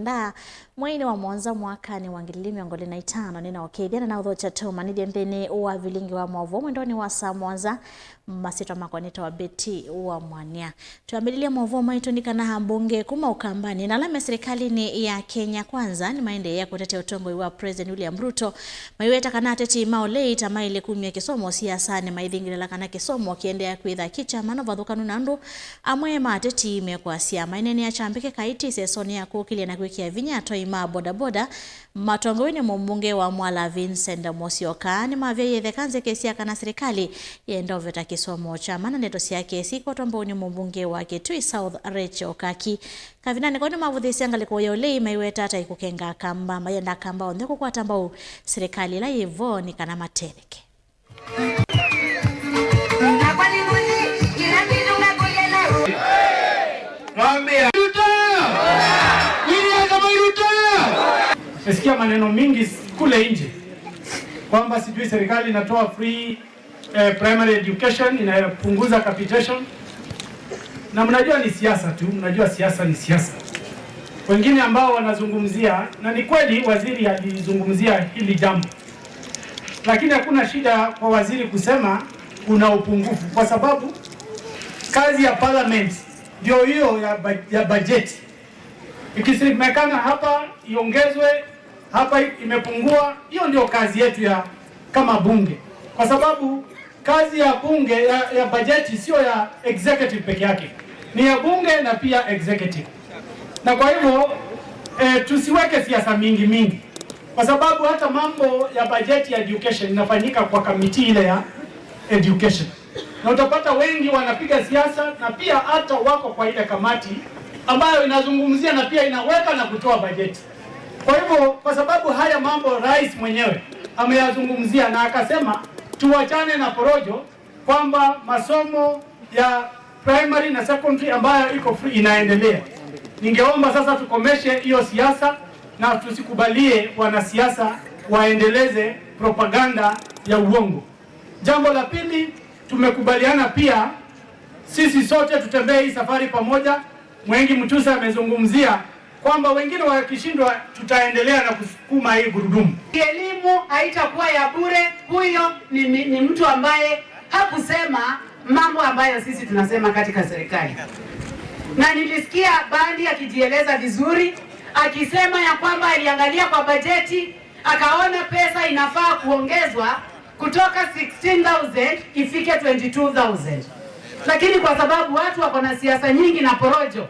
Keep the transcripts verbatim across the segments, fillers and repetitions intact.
Ndaa, mweinĩ wa mũonza mwakanĩ wa ngili ili mĩongo ĩlĩ na itano, nĩnaũkĩthya na naũthokya tũmanyĩthye nthĩnĩ wa vilingi wa maũvoo mwendonĩ wa saa mũonza. Masyĩtwa makwa nĩtawa Betty wa Mwania. Twambĩlĩlye maũvoo maitũ nĩ kana ambunge kuma Ũkambanĩ na ala me serikalĩnĩ ya Kenya Kwanza nĩmaendeea kũtetea ũtongoi wa President William Ruto, maiweta kana ateti ma ũlei ta maĩle kumya kĩsomo siasanĩ maithingĩlĩla kana kĩsomo kĩendeea kwĩtha kĩ kyama na ũvathũkanu na andũ amwe ma ateti mekwasya. Maineenea kyambĩke kaiti ĩsesonĩ ya kũkĩlya na kwĩkĩa vinya atwai ma bodaboda matongoew'e nĩ mũmbunge wa Mwala Vincent Musyoka nĩmavyaie ĩtheka nzeke sya kana serikali yenda ũveta kĩsomo kyama na ndeto syake syĩkwatwa mbau nĩ mũmbunge wa Kitui South Rachel Okaki. Kavindanĩ kau nĩmavũthĩĩsya ngalĩko ya ũlei maiweta ta ĩkũkenga Akamba, mayenda Akamba onthe kũkwata mbau serikali ĩla yĩ vo nĩ kana matetheke. Mwambie Ruto! William Samoei Ruto! Nasikia maneno mingi kule nje kwamba sijui serikali inatoa free eh, primary education, inapunguza capitation. Na mnajua ni siasa tu, mnajua siasa ni siasa. Wengine ambao wanazungumzia, na ni kweli waziri alizungumzia hili jambo, lakini hakuna shida kwa waziri kusema kuna upungufu, kwa sababu kazi ya parliament ndio hiyo ya ba-, ya bajeti. Ikisemekana hapa iongezwe, hapa imepungua, hiyo ndio kazi yetu ya kama bunge, kwa sababu kazi ya bunge ya, ya bajeti sio ya executive peke yake, ni ya bunge na pia executive. Na kwa hivyo eh, tusiweke siasa mingi mingi, kwa sababu hata mambo ya bajeti ya education inafanyika kwa kamiti ile ya education. Na utapata wengi wanapiga siasa na pia hata wako kwa ile kamati ambayo inazungumzia na pia inaweka na kutoa bajeti. Kwa hivyo, kwa sababu haya mambo rais mwenyewe ameyazungumzia na akasema tuachane na porojo, kwamba masomo ya primary na secondary ambayo iko free inaendelea, ningeomba sasa tukomeshe hiyo siasa na tusikubalie wanasiasa waendeleze propaganda ya uongo. Jambo la pili, tumekubaliana pia sisi sote tutembee hii safari pamoja. Mwengi Mtusa amezungumzia kwamba wengine wakishindwa, tutaendelea na kusukuma hii gurudumu. Elimu haitakuwa ya bure. Huyo ni, ni, ni mtu ambaye hakusema mambo ambayo sisi tunasema katika serikali. Na nilisikia Bandi akijieleza vizuri, akisema ya kwamba aliangalia kwa bajeti, akaona pesa inafaa kuongezwa kutoka sixteen thousand ifike twenty-two thousand. Lakini kwa sababu watu wako na siasa nyingi na porojo,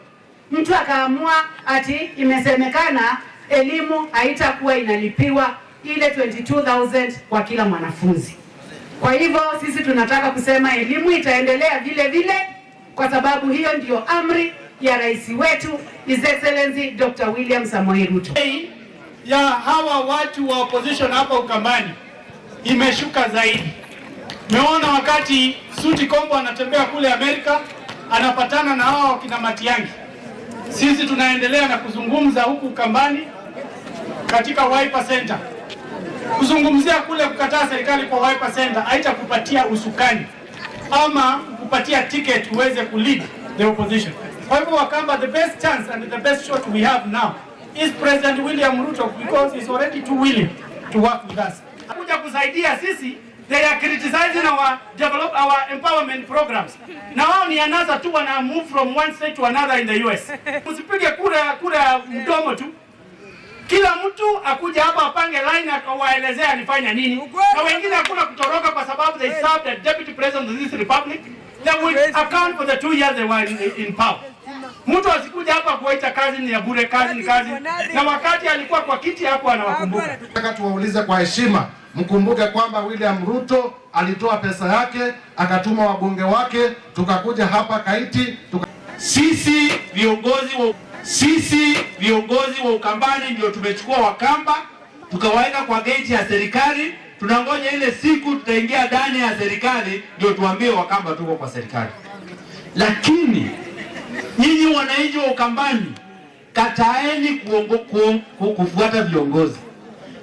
mtu akaamua ati imesemekana elimu haitakuwa inalipiwa ile twenty-two thousand kwa kila mwanafunzi. Kwa hivyo sisi tunataka kusema elimu itaendelea vile vile, kwa sababu hiyo ndio amri ya rais wetu, His Excellency Doctor William Samoei Ruto. Ya hawa watu wa opposition hapa Ukambani imeshuka zaidi. Meona wakati Suti Kombo anatembea kule Amerika, anapatana na hawa wakina Matiang'i. Sisi tunaendelea na kuzungumza huku Ukambani katika Wiper Center. Kuzungumzia kule kukataa serikali kwa Wiper Center haitakupatia usukani ama kukupatia ticket uweze kulead the opposition. Kwa hivyo Wakamba, the best chance and the best shot we have now is President William Ruto, because he's already too willing to work with us. Kuja kusaidia sisi, they are criticizing our develop, our empowerment programs. Na wao ni anasa tu, wana move from one state to another in the U S. Msipige kura, kura ya mdomo tu. Kila mtu akuja hapa apange line, waelezea alifanya nini. Na wengine hakuna kutoroka kwa sababu they served as deputy president of this republic. They will account for the two years they were in, in power. Mtu asikuja hapa kuwaita kazi ni ya bure, kazi ni kazi. Na wakati alikuwa kwa kiti hakuwa anawakumbuka. Nataka tuwaulize kwa heshima, mkumbuke kwamba William Ruto alitoa pesa yake, akatuma wabunge wake, tukakuja hapa Kaiti, tuka... Sisi viongozi wa, sisi viongozi wa Ukambani ndio tumechukua Wakamba, tukawaweka kwa gate ya serikali, tunangoja ile siku tutaingia ndani ya serikali ndio tuambie Wakamba tuko kwa serikali. Lakini nyinyi wananchi wa Ukambani, kataeni kuongo, kuon, ku, kufuata viongozi.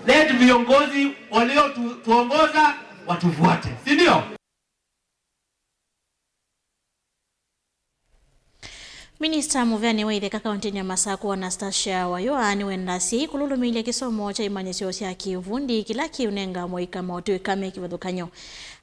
Let viongozi walio tu, tuongoza watufuate, si ndio? Minista mũveani wa itheka kaũntĩnĩ ya Masakũ, Anastasia Wayũa, nĩwendaa asyai kũlũlũmĩĩlya kĩsomo kya imanyĩsyo sya kĩũvundi kĩla kĩũnenga mũika motũĩka me kĩvathũkany'o.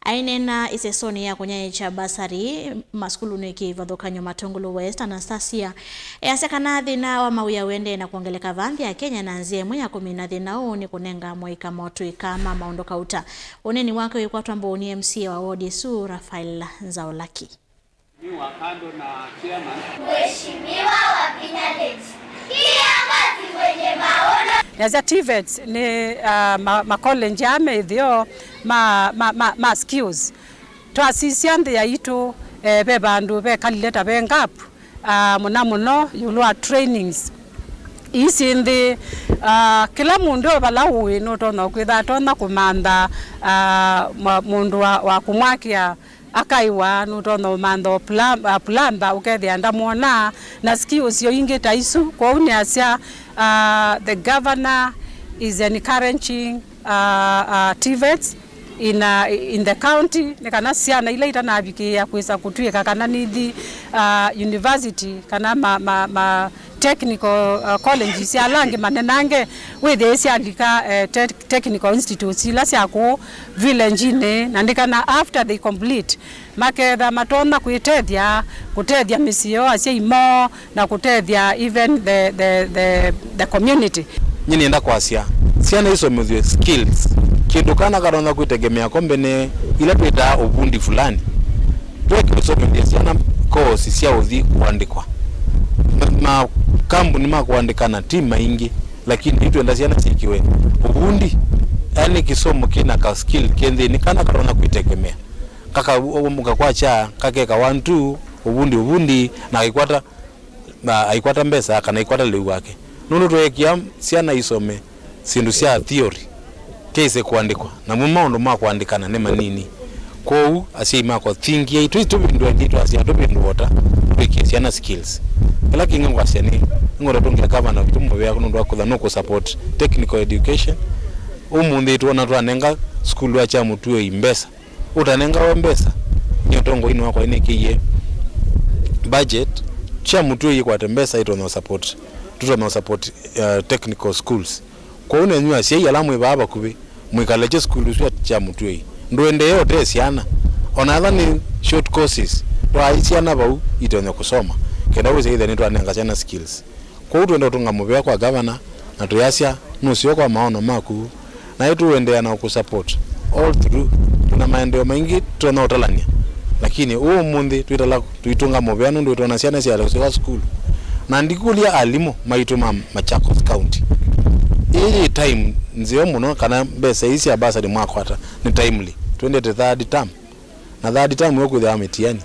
Aineena ĩsesonĩ ya kũnyaĩĩkya basarĩ masukulunĩ kĩvathũkany'o Matungulu West, Anastasia easya kana thĩna wa mawĩa ũendee na kwongeleka vaa nthĩ ya Kenya, na nzĩa ĩmwe ya kũmina thĩna ũũ nĩ kũnenga mũika motũĩka ma maũndũ kauta. Ũneeni wake wĩkwatwa mbũũ nĩ M C A wa wodi ĩsu, Raphael Nzaolaki. Mheshimiwa kando na chairman. Mheshimiwa wa Vinyaleti, kiongozi mwenye maono. Nasya TVETs nĩ, ah, ma, ma college aa me ĩtheo ma, ma, ma, ma skills. Twasisya nthĩ yaitũ, eh, ve vandũ vekalile ta ve gap, ah, mũno mũno ĩũlũ wa trainings. Ii syĩ nthĩ, ah, kĩla mũndũ o vala ũĩ nũtonya kwĩtha atonya kũmantha, ah, mwa-, mũndũ wa, wa kũmwakĩa akaĩwa, nũtonya ũmantha o pla-, ah, plumber ũkethĩa ndamwona, na skills o ingĩ ta isu. Kwoou nĩasya, ah, the governor is encouraging, ah, ah, TVETs in, uh, in the county, nĩ kana syana ila itanavikĩĩa kwĩsa kũtw'ĩka kana nithi, uh, university kana ma, ma, ma technical, uh, colleges ala angĩ manenange, wĩthĩe syalika, eh, te-, technical institutes ila sya kũũ village-inĩ, na nĩ kana after they complete, maketha matonya kwĩtethya, kũtethya mĩsyĩ yoo, asyai moo, na kũtethya even the, the, the, the community. Nyie nĩenda kwasya, syana isomethw'e skills, kĩndũ kana katonya kwĩtegemea ko mbene, ila twĩtaa ũvundi fulani. Tweke ũsomethya syana kosi sya ũthi kũandĩkwa. Ma, makambuni ma kũandĩkana ti maingĩ, lakini yu twenda syana syĩkĩwe ũvundi, yani kĩsomo kĩna ka skill ke nthĩnĩ kana katonya kwĩtegemea. Kaka, ũkakwakya, kakeka one two, ũvundi, ũvundi, na aikwata, na aikwata mbesa, kana aikwata lĩu wake. Nũndũ tweekĩa syana isome syĩndũ sya theory, kĩse kũandĩkwa, namo maũndũ ma kũandĩkana nĩ manini. Kwoou, asyai makwa, thingiai, tũ-, tũvĩndũe nthĩ, twasya tũvĩndũe ota, twĩkĩe syana skills. Kĩla kĩngĩ ngwasya nĩ, nĩngwenda tũngĩa gavana witũ mũvea nũndũ wa kũtha nũkũ support technical education. Ũmũnthĩ twona twanenga sukulu wa Kyamũtuĩi mbesa. Ũtanengawa mbesa nĩ ũtongoinĩ wakwa nĩkĩie budget, Kyamũtuĩi ĩkwate mbesa ĩtonya support, tũtonya support, uh, technical schools. Kwoou nenyu asyai ala mwĩ vaa vakuvĩ, mwĩkalekye sukulu sya Kyamũtuĩi. Ndũendee ũtee syana. Ona etha nĩ short courses, twaai syana vau itonya kũsoma, kenda wĩse ĩthe nĩtwanenga syana skills. Kwoou twenda ũtũnga mũvea kwa gavana, na tũyasya, nũseo kwa maono maku, na ĩtũũendeea na ũkũsupport all through. Twĩna maendeeo maingĩ tũtonya ũtalany'a, lakini ũũ ũmũnthĩ twĩtala tũitũnga mũvea nũndũ twĩtwona syana syaĩle kũsyoka sukulu. Na ndikũlya alimũ maitũ ma Machakos County, ĩĩ yĩ time nzeo mũno, kana mbesa ii sya bursary mwakwata nĩ timely. Twendete third term, na third term ĩkwĩthĩwa mĩtiani.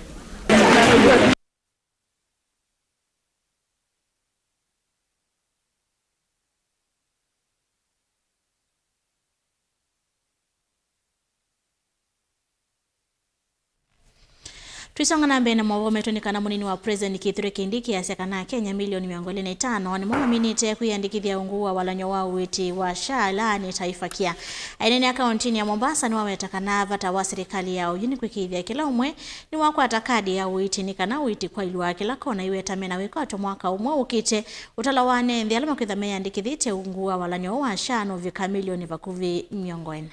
Tũisonga na mbee na maũvoo metũ, nĩ kana mũnini wa President Kithure Kindiki asya kana Akenya milioni mĩongo ĩlĩ na itano nĩmo maminĩte kwĩyandĩkĩthya ungu wa walany'o wa ũiiti wa SHA, yaani Taifa Care. Aineenea kaũntĩnĩ ya Mombasa nĩwaweta kana vata wa silikalĩ ya oyu nĩ kwĩkĩĩthya kĩla ũmwe nĩwakwata kadi ya ũiiti nĩ kana ũiiti kwaĩlw'a kĩla kona. Aiweta mena wĩkwatyo mwaka ũmwe ũkĩte, ũtalo wa ene nthĩ ala makwĩtha meyandĩkĩthĩtye ungu wa walany'o wa SHA nũvika milioni vakuvĩ mĩongo ĩna.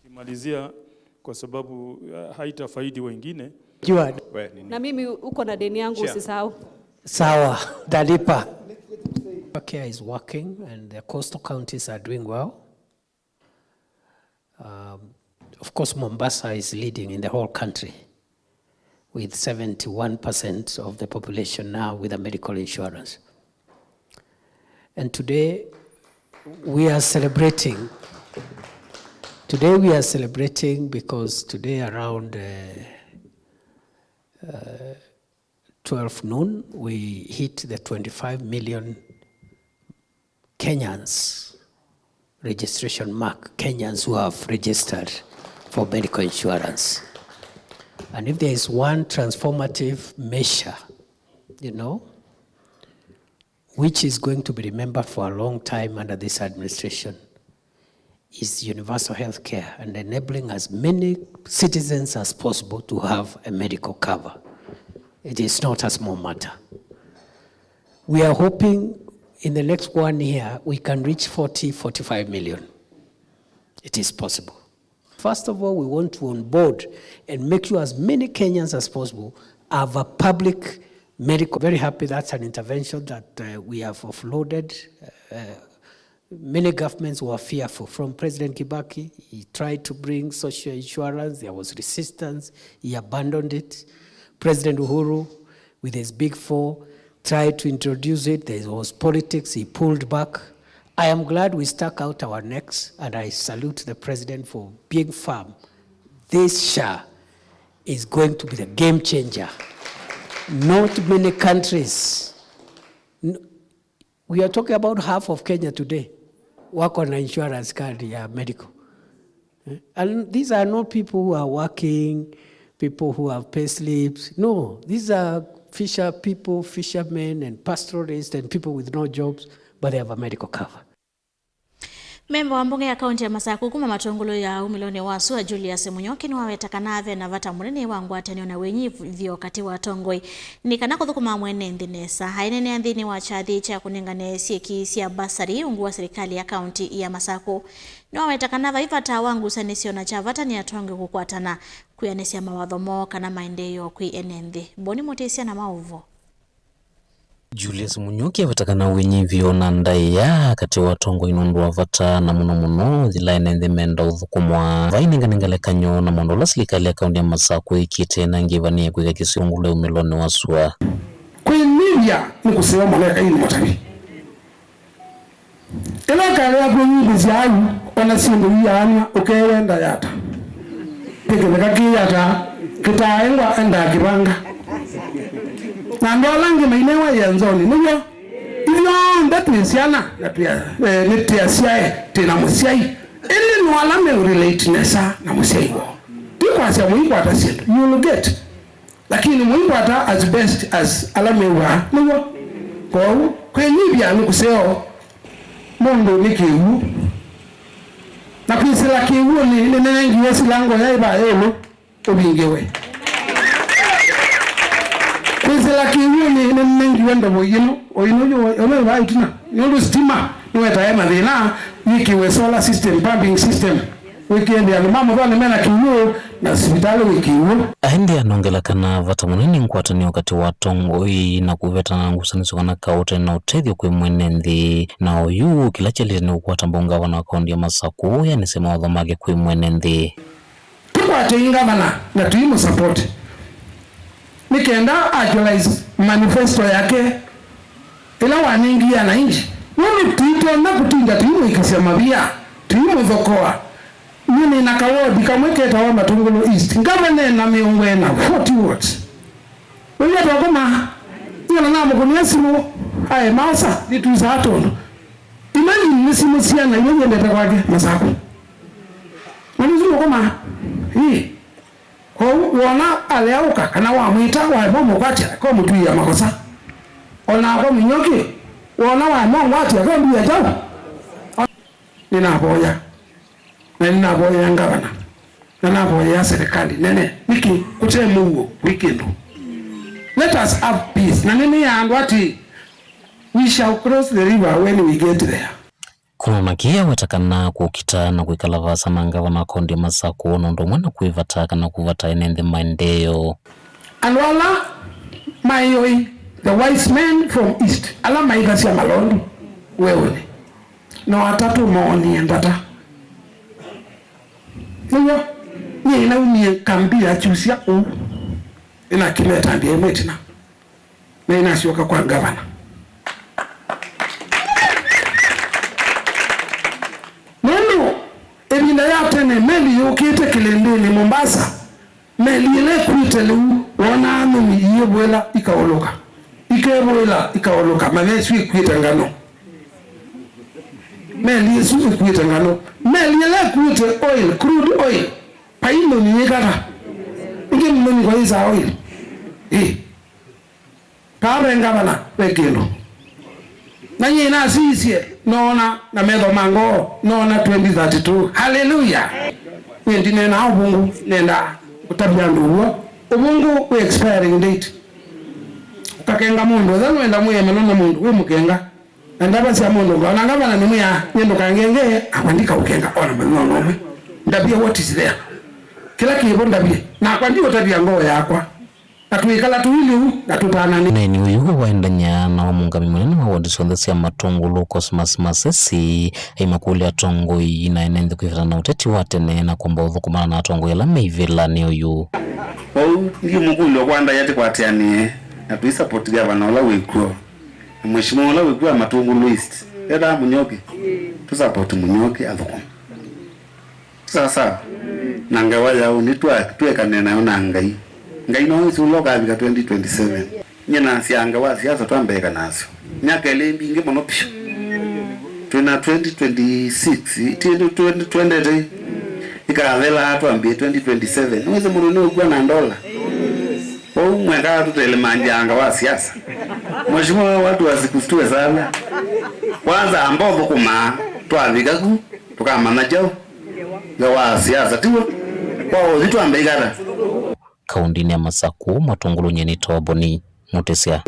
Kimalizia kwa sababu, uh, haitafaidi wengine. Jua. We, nini? Na mimi uko na deni yangu, Chair. Usisahau. Sawa, talipa. Care is working and the coastal counties are doing well. Um, of course, Mombasa is leading in the whole country with seventy-one percent of the population now with a medical insurance. And today, we are celebrating. Today, we are celebrating because today around, uh, uh, twelve noon, we hit the twenty-five million Kenyans registration mark, Kenyans who have registered for medical insurance. And if there is one transformative measure, you know, which is going to be remembered for a long time under this administration, is universal health care and enabling as many citizens as possible to have a medical cover. It is not a small matter. We are hoping in the next one year we can reach forty, forty-five million. It is possible. First of all, we want to onboard and make sure as many Kenyans as possible have a public medical. Very happy that's an intervention that, uh, we have offloaded. Uh, many governments were fearful. From President Kibaki, he tried to bring social insurance. There was resistance. He abandoned it. President Uhuru, with his big four, tried to introduce it. There was politics. He pulled back. I am glad we stuck out our necks, and I salute the president for being firm. This SHA is going to be the game changer. Not many countries. N-, we are talking about half of Kenya today wako na insurance card ya medical. Eh? And these are not people who are working, people who have pay slips. No, these are fisher people, fishermen and pastoralists and people with no jobs, but they have a medical cover. Memba wa mbunge ya kaunti ya Masaku kuma Matũngũlũ ya umĩlonĩ wa sua, Julius Mũnyoki, nĩwaweta kana ve na vata mũnene wa ngwatanĩo na wĩnyivyo katĩ wa atongoi nĩ kana kũthũkũma mwene nthĩ nesa. Aineenea nthĩnĩ wa kyathĩ kya kũnengane syĩki sya basari ungu wa silikalĩ ya kaunti ya Masaku, nĩwaweta kana vai vata wa ngusanĩsyo na kya vata nĩ atongoi kũkwatana kwĩanĩsya mawatho moo kana maendeeo kwĩ ene nthĩ. Boni Mũtĩsya na maũvo. Julius Mũnyuki aweta kana wĩnyivyo na ndaĩa katĩ wa atongoi nũndũ wa vata, na mũno mũno yĩla ene nthĩ menda ũthũkũmwa. Vainengane ngelekany'o na maũndũ ala silikalĩ ya kaunti ya Masaku ĩkĩte na ngĩvanĩe kwĩka kĩsio ngũlũ ya umĩlonĩ wa sua. Kwĩnyivya nĩ kũseo malaĩka ĩnĩ mũtavi. Ĩla ũkalea kwĩnyivĩsya au, ona syĩndũ iyaanw'a ũkeyenda yata. Kĩkĩtheka kĩyata, kĩtaaengwa endaa kĩvanga. Na andũ ala angĩ mainewa ĩanzonĩ, nĩw'o? Ithyonthe twĩ syana, na twĩ a-, eh, nĩ twĩ asyae, twĩ na mũsyai. Ĩndĩ no ala me relate nesa na mũsyai woo. Ti kwasya mũikwata syĩndũ, you will get. Lakini mũikwata as best as ala mew'aa, nĩw'o? Kwoou, kwĩnyivya nĩ kũseo mũndũ nĩ kĩw'ũ. Na kwĩsĩla kĩw'ũnĩ nĩnenengiwe silango yaĩ va ĩũlũ ũvingĩwe. Kwĩsĩla kĩw'ũnĩ nĩnenengiwe ndovo ĩno, o ĩno yũ, ĩno ĩvaa ĩtina, nũndũ sitima nĩwetae mathĩna, yĩkĩwe solar system, pumping system. Wĩkĩĩthya andũ ma mũthonĩ mena kĩw'ũ na sivitalĩ wĩ kĩw'ũ. Aendee anongela kana vata mũnene nĩ ngwatanĩo katĩ wa atongoi na kũvetana na ngusanĩsyo kana kaũte na ũtethyo kwĩ mwene nthĩ. Na oyu kĩla kyaĩlĩte nĩ kũkwata mbau ngavana wa kaunti ya Masaku ũyanĩsye mawatho make kwĩ mwene nthĩ. Tũkwatei ngavana na tũimũsupport nĩ kenda actualize manifesto yake ĩla wanengie ananchi, nũndũ tũitonya kũtinda tũimũĩkĩsya mavia, tũimũthokoa. Nyie nĩ na kawodi kamwe ketawa Matũngũlũ East, ngavana ena mĩongo ĩna, forty wards. Wĩw'a twakoma, nyie na namũkũnĩa simũ, aĩ maosa, nĩtwisaa tondũ. Imagine nĩ simũ syana iria iendete kwake Masaku. Na nĩ simũ koma, ĩĩ. Kwoou, wona aleaũka, kana wamwĩta, waema ũmũkwatya, ko mũtw'ĩĩa makosa. O nakwa Mũnyoki, wona waema ũngwatya, ko ndw'ĩĩa kyaũ? Nĩnavoya. Na nĩnavoyea ngavana. Na navoyea serikali nene. Nĩkĩ? Kũte mũuo, kwĩ kĩndũ. Let us have peace. Na nĩnĩĩa andũ atĩ, we shall cross the river when we get there. Kũnona kĩĩ aweta kana kũkita na kwĩkala vaasa na ngavana wa kaunti ya Masaku nũndũ ũmwe na kwĩvata kana kũvata ene nthĩ maendeeo. Andũ ala maĩoi, the wise men from east, ala maithasya malondu weũnĩ, no atatũ moonie ndata. Nĩw'o, nyie naumie Kambia Kyusya ũu, nĩnakĩmeta mbia ĩmwe ĩtina. Na inasyoka kwa ngavana. Nũndũ ĩvinda ya tene meli yũkĩte kĩlĩndĩnĩ Mombasa, meli ĩla ĩkuĩte lĩu wonaa nthũni iĩvũĩla ikaũlũka, ikevũĩla ikaũlũka, manya ĩsu ĩkuĩte ngano. Meli ĩsu ĩkuĩte ngano. Meli ĩla ĩkuĩte oil, crude oil, vai nthũni yĩkata. Ĩngĩ nthũni kwa yĩsaa oil. Ĩ. Vaa ve ngavana ve kĩndũ. Na nyie nasisye, noona na metho ma ngoo, noona twenty thirty-two. Hallelujah! Nyie ndineenaa ũvũngũ, nendaa kũtavya andũ ũw'o. Ũvũngũ wĩ expiring date. Vakenga mũndũ, ethĩwa nũenda mwĩemano na mũndũ wĩ mũkenga, na ndavasya mũndũ ũngĩ, ona ngavana nĩmwĩaa, nyie ndũkangenge, akwa ndikaũkenga ona mũthenya ona ũmwe. Ndavye what is there. Kĩla kĩvo ndavye, nakwa ndiũtavya ngoo yakwa. Na twĩkala tũilyĩ ũu, na tũtananĩ. Ũneeni ũyũ waendany'a na wa mũũngami mũnene wa wondi syonthe sya Matũngũlũ, Cosmas Masesi, aimakũlya atongoi na ene nthĩ kwĩvetana na ũteti wa tene na kwamba ũthũkũmana na atongoi ala me ivĩlanĩ ũyũ. Kwoou ndiũmũkũlya ũkwanda yatĩ kwatĩanĩe na tũisapoti gavana ũla wĩkw'o na mheshimiwa ũla wĩkw'o wa Matũngũlũ East, etaa Mũnyoki, tũsapoti Mũnyoki athũkũme. Sawa sawa. Na ngewa yaũ nĩ twa-, twĩkane nayo na Ngai. Ngai no wĩsĩ ũla ũkavika twenty twenty-seven. Nyie nasyaa ngewa siasa twambĩĩka nasyo. Myaka ĩlĩ mbingĩ mũno piũ. Twĩna twenty twenty-six, ti twenty twenty twendete. Ĩkathelaa twambĩe twenty twenty-seven. Nĩwĩsĩ mũndũ nĩũkw'a na ndola. Ũu mweka tũtelemangya ngewa siasa. Mheshimiwa, watu wasikusitue sana. Kwanza amba ũthũkũmaa, twavika ku, tũkamanya kyaũ. Ngewa siasa, tiw'o? Kwa ũthi twambe ikata. Kaũndĩnĩ ya Masakũ, Matũngũlũ nyie nĩ Toboni Mũtĩsya.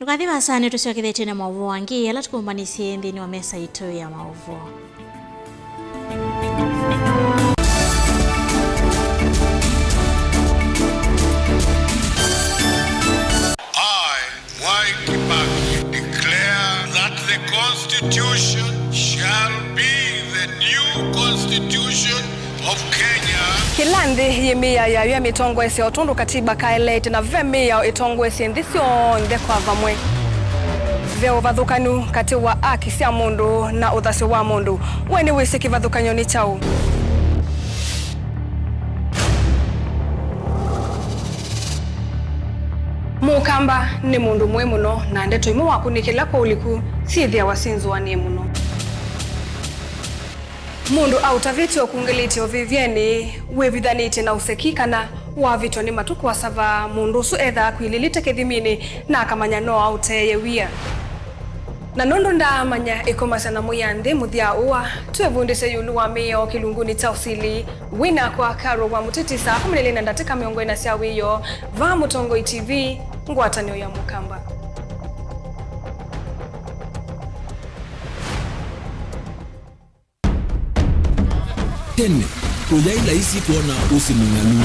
Ndũkathi vaasa, nĩtũsyokethĩtye na maũvoo angĩ ala tũkũmbanĩsye nthĩnĩ wa mesa itũ ya maũvoo. I, Mwai Kibaki, declare that the Constitution shall be the new Constitution of Kenya. Kĩla nthĩ yĩ mĩao yayo ya mĩtongoesya o tondũ katiba kaeleete, na ve mĩao ĩtongoesye nthĩ syonthe kwa vamwe. Ve ũvathũkanu katĩ wa aki sya mũndũ na ũthasyo wa mũndũ. We nĩwĩsĩ kĩvathũkany'o nĩ kyaũ? Mũkamba nĩ mũndũ mũĩ mũno, na ndeto imwe wakunĩkĩla kwa ũliku syĩthĩawa syĩ nzũanĩe mũno. Mũndũ aũtavĩtye ũkungĩlĩtye ũvĩvyenĩ wĩvithanĩtye na ũseki kana wavĩtwa nĩ matũ kũasava, mũndũ ũsu ethaa akwilĩlĩte kĩthiminĩ na akamanya no aũteeye wia. Na nũndũ ndaamanya ĩkomasya na mũya nthĩ mũthya ũa, twĩvundĩsye ĩũlũ wa mĩao kĩlungunĩ kya ũsili. Wĩ nakwa Carol wa Mũtĩtĩ saa kũmi na ilĩ na ndatĩka mĩongo ĩna sya wĩoo, vaa Mũtongoi T V, ngwatanĩo ya Mũkamba. Tene, kũyaĩ laisi kwona ũsĩ mũng'alu.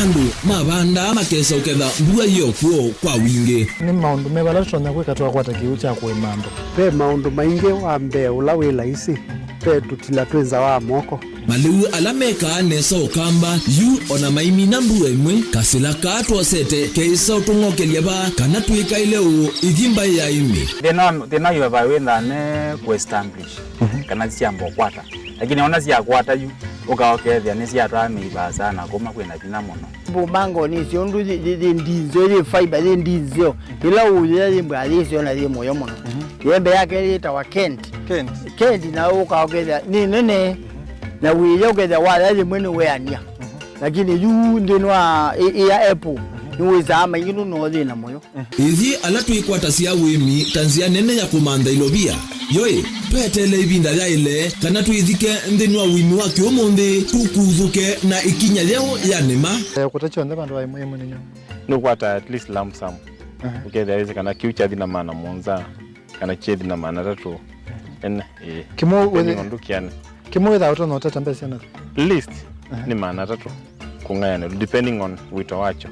Andũ mavandaa makesa ũketha mbua yĩ o kw'o kwa wingĩ. Nĩ maũndũ meva ala tũtonya kwĩka twakwata kĩw'ũ kya kũĩma andũ? Ve maũndũ maingĩ. Wa mbee ũla wĩ laisi, ve tũtila twĩ nza wa moko. Malĩu ala mekaa nesa Ũkamba, yu o na maimina mbua ĩmwe, kasĩla kaa twosete keĩsa ũtũng'okelya vaa kana twĩkaĩle ũũ ĩthi mbaĩ ya ĩmĩ. Thĩna wa, thĩna wa highway wĩthaa ne kũ establish, mhm, kana syamba ũkwata. Lakini ona syakwata yu, ũka ũkethĩa nĩsyatwaa mĩi vaasa na kũma kwĩna vinya mũno. Mbuma ngoni icio ũndũ yĩ, yĩ, yĩ ndinzeo, yĩ fiber, yĩ ndinzeo. Ĩla ũyĩa yĩ mbwa yĩsyo na yĩ mũyo mũno. Mhm. Yembe yake yĩtawa Kent. Kent. Kent na ũka ũkethĩa nĩ nene. Mhm. Na wĩya ũkethĩa waya yĩmwe nĩ weania. Mhm. Lakini yu nthĩnĩ wa ĩ-, ĩya apple, mhm, nĩwĩsaa maingĩ nũno yĩ na mũyo. Ithyĩ ala twĩkwatasya ũĩmi ta nzĩa nene ya kũmantha ilovia, yoĩ, tweteele ĩvinda yaĩle kana twĩthike nthĩnĩ wa ũĩmi wa kĩũmũnthĩ, tũkuthũke na ĩkinya yeũ ya nĩma. Eh, kũta kyonthe vandũ va ĩmwe ĩmwe nĩ nyo. Nĩũkwata at least lump sum. Aha. Ũkethĩa wĩsĩ kana kĩu kyathi na maana mũonza, kana kyethi na maana atatũ. Ene, ĩĩ. Kĩmwe depending wĩthĩ-, on ndũkĩane. Kĩmwe wĩthaa ũtonya ũteta mbesa syana? Least, aha, nĩ maana atatũ kũng'ayanĩlwa, depending on wĩto wakyo.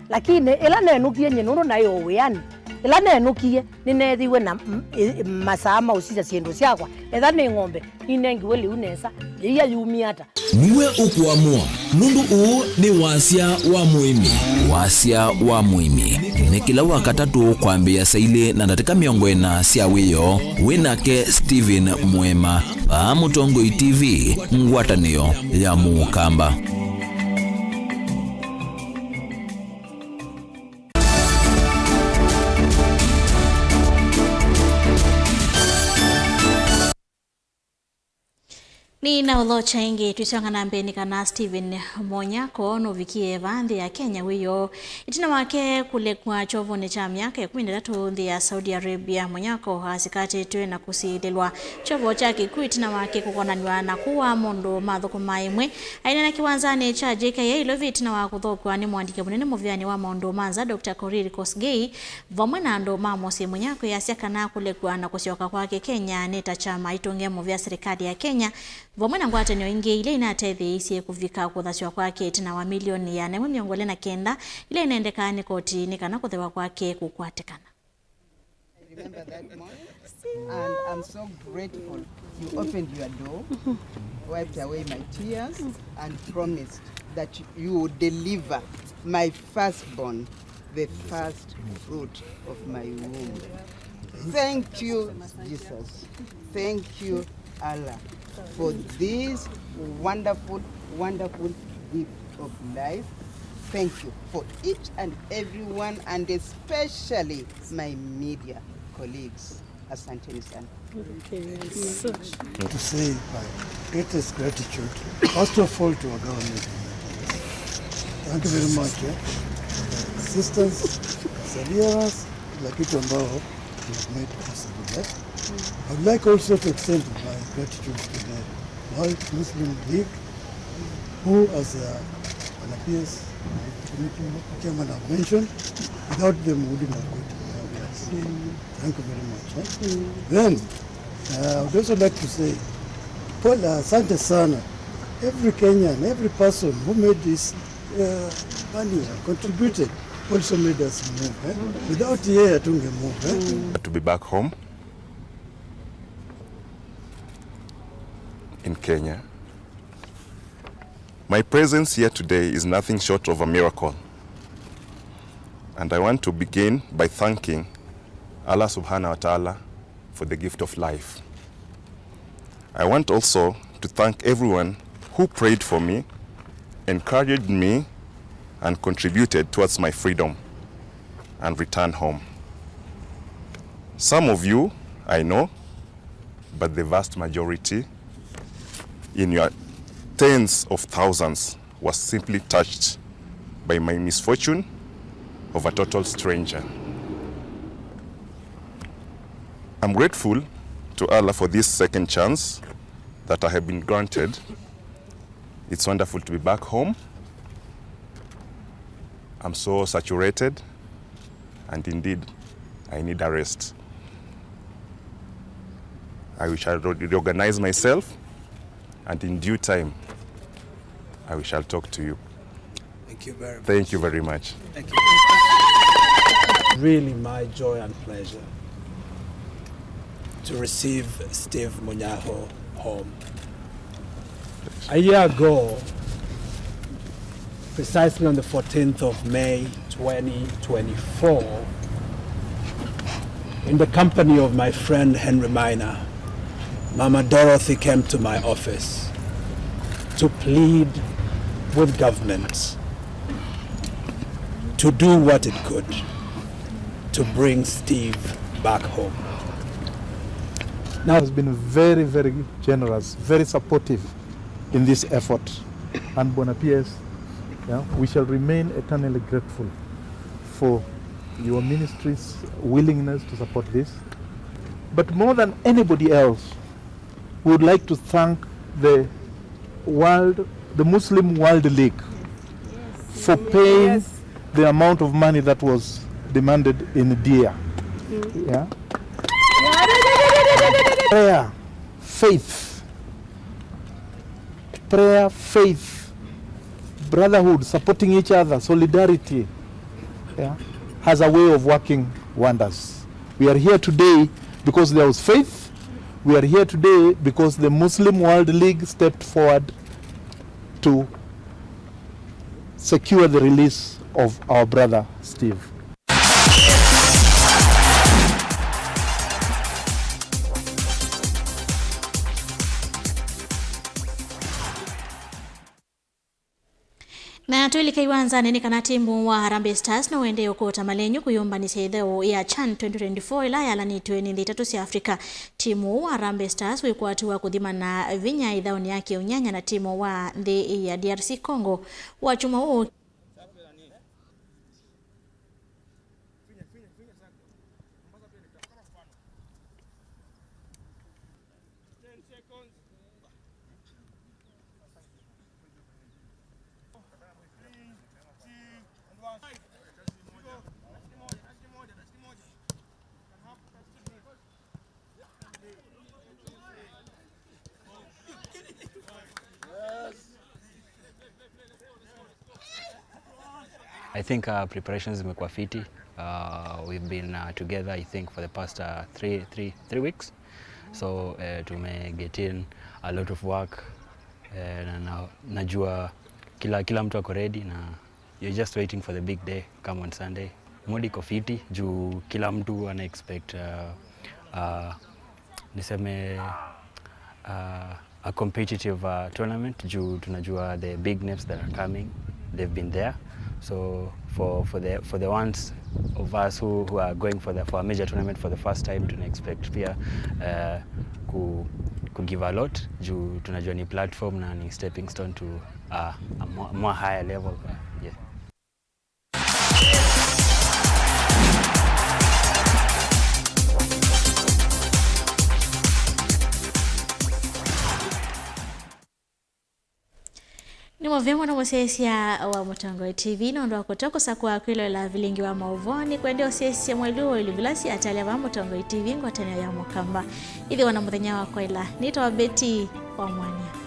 Lakini ĩla nenũkie nyie, nũndũ naĩ o wĩanĩ, ĩla nenũkie, nĩneethiwe na m-, ĩ-, masaa ma ũsisya syĩndũ syakwa. Etha nĩ ng'ombe, ninengiwe lĩu nesa, yĩia yumie ata? Nĩwe ũkũamũa, nũndũ ũũ nĩ wasya wa mũĩmi. Wasya wa mũĩmi nĩ kĩla Wakatatũ kwambĩĩa saa ilĩ na ndatĩka mĩongo ĩna sya wĩoo, wĩ nake Stephen Mwema, vaa Mũtongoi T V, ngwatanĩo ya Mũkamba. Nĩnaũthokya ĩngĩ, twĩsonga na mbee nĩ kana Stephen Monyako nũvikie va nthĩ ya Kenya wĩoo. Ĩtina wake kũlekw'a kyovonĩ kya myaka ĩkũmi na ĩtatũ nthĩ ya Saudi Arabia, Monyako asikatĩtwe na kũsilĩlwa kyovo kya kĩkw'ũ ĩtina wake kũkonanw'a na kũwaa maũndũ mathũkũmaa ĩmwe. Aineena kĩwanzanĩ kya J K I Ilovi ĩtina wa kũthokw'a nĩ mũandĩki mũnene mũvĩanĩ wa maũndũ ma nza, Doctor Korir Kosgei, vamwe na andũ ma mũsyĩ Monyako, easya kana kũlekw'a na kũsyoka kwake Kenya nĩ ta kyama itũngĩe mũvea silikalĩ ya Kenya, vamwe na ngwatanĩo ingĩ ila inatetheeisye kũvika kũthasw'a kwake ĩtina wa milioni ĩana ĩmwe mĩongo ĩlĩ na kenda ila inendekaa nĩ koti nĩ kana kũthewa kwake kũkwatĩkana. I remember that morning, and I'm so grateful. You opened your door, wiped away my tears, and promised that you would deliver my firstborn, the first fruit of my womb. Thank you, Jesus. Thank you, Allah, for this wonderful, wonderful gift of life. Thank you for each and every one, and especially my media colleagues. Asanteni sana. Okay, so To say my greatest gratitude, first of all, to our government. Thank you very much, eh. Assistance, surveillance, kila kitu ambao you have made possible, eh. I would like also to extend my gratitude to the World Muslim League, who, as, uh, Bwana P S, uh, chairman have mentioned, without them we wouldn't have got where we are today. Thank you very much, eh. Then, uh, I would also like to say, pole, asante sana. Every Kenyan, every person who made this, uh, money, uh, contributed, also made us move, eh. Without yeye, hatunge move, eh. To be back home in Kenya. My presence here today is nothing short of a miracle. And I want to begin by thanking Allah Subhanahu wa Ta'ala for the gift of life. I want also to thank everyone who prayed for me, encouraged me, and contributed towards my freedom and return home. Some of you I know, but the vast majority, in your tens of thousands, was simply touched by my misfortune of a total stranger. I'm grateful to Allah for this second chance that I have been granted. It's wonderful to be back home. I'm so saturated, and indeed, I need a rest. I shall re-, reorganize myself, and in due time, I shall talk to you. Thank you very much. Thank you very much. Thank you. Really my joy and pleasure to receive Steve Munyaho home. A year ago, precisely on the fourteenth of May twenty twenty-four, in the company of my friend Henry Maina, Mama Dorothy came to my office to plead with government to do what it could to bring Steve back home. Now, has been very, very generous, very supportive in this effort. And Bwana P S, yeah, we shall remain eternally grateful for your ministry's willingness to support this. But more than anybody else, we would like to thank the world, the Muslim World League, for paying the amount of money that was demanded in Dia. Yeah. Prayer, faith, prayer, faith, brotherhood, supporting each other, solidarity, yeah, has a way of working wonders. We are here today because there was faith. We are here today because the Muslim World League stepped forward to secure the release of our brother Steve. Na Tũilike iwanzanĩ nĩ kana timu wa Harambee Stars no ũendee ũkũũta malenyu kwĩyũmbanĩsya ĩtheo ya CHAN twenty twenty-four ĩla yalanĩtw'e nĩ nthĩ itatũ sya Africa. Timu wa Harambee Stars wĩkwatiwa kũthimana vinya ĩthaonĩ ya kĩũnyanya na timu wa nthĩ ya D R C Congo wakyumwa ũũ. I think uh, preparations zimekuwa fiti. Uh, we've been uh, together, I think, for the past uh, three, three, three weeks. So uh, tume get in a lot of work. Uh, na, na, najua kila, kila mtu ako ready na you're just waiting for the big day come on Sunday. Mood iko fiti juu kila mtu ana expect uh, uh, niseme uh, a competitive uh, tournament juu tunajua the big names that are coming, they've been there. So for, for the, for the ones of us who, who are going for the, for a major tournament for the first time, tuna expect pia uh, ku, ku give a lot juu tunajua ni platform na ni stepping stone to uh, a more, more higher level. Yeah. Nĩ mũvea mũno mũsyaĩĩsya wa Mũtongoi T V nũndũ wa kũtwa kũsakũa kwĩloela vilingi wa maũvoo. Nĩkwendea ũsyaĩĩsye mwelũ wa ilĩ vila syatalya vaa Mũtongoi T V ngwatanĩo ya Mũkamba. Ĩthĩwa na mũthenya wa kwaĩla. Nĩtawa Betty wa Mwanya.